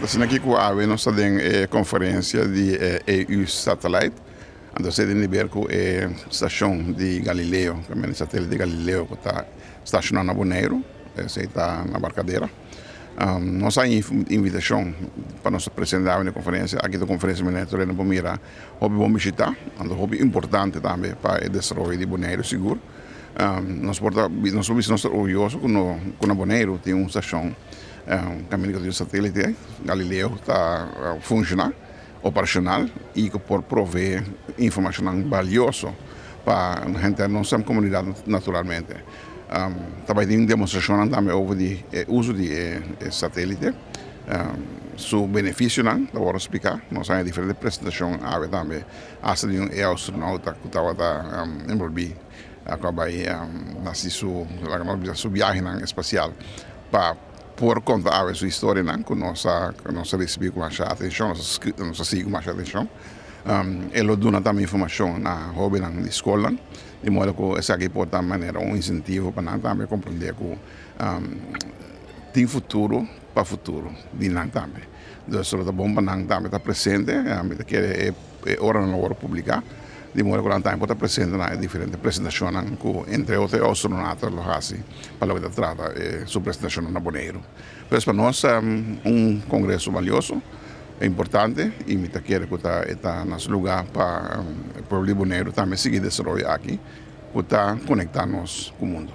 Asina aki ku awe nos ta den e konferensia di EU Satellite, anto esei tin di ber ku e stashon di Galileo, ku e satelite Galileo ku ta stashoná na Boneiru, esei ta na Barcadera. Nos a haña invitashon pa nos presentá awe na e konferensia. Aki ta un konferensia manera tur hende por mira hopi bon bishitá, anto hopi importante tambe pa e desaroyo di Boneiru sigur. Nos por ta nos por bisa nos ta orguyoso ku ku na Boneiru tin un stashon kaminda ku tin un satelite Galileo ta funshoná operashonal i ku por proveé informashonnan balioso pa henter nos komunidat naturalmente. Ta bai tin demostrashonnan tambe over di e uso di e satelite, su benefisionan ta wòrdu spliká. Nos haña diferente presentashon awe tambe, asta di un e astronauta ku tabata envolví ku a bai hasi su, laga nos bisa, su biahenan espasial pa por konta awe su historianan ku nos a nos a risibí ku masha atenshon, nos a sigui ku masha atenshon. E lo duna tambe informashon na hóbennan di skolnan. Di modo ku esaki por ta manera un insentivo pa nan tambe komprendé ku tin futuro pa futuro di nan tambe. Dus lo ta bon pa nan tambe ta presente, mi ta kere e oranan lo wòrdu publiká, di modo ku nan tambe por ta presente na e diferente presentashonnan ku entre otro e astronauta lo hasi pa loke ta trata e su presentashonnan na Boneiru. Pues pa nos un kongreso balioso. Importante y mi ta kere cu ta e ta na su lugar pa e pueblo di Boneiru tambe sigui desaroyo aki cu ta conecta nos cu mundo.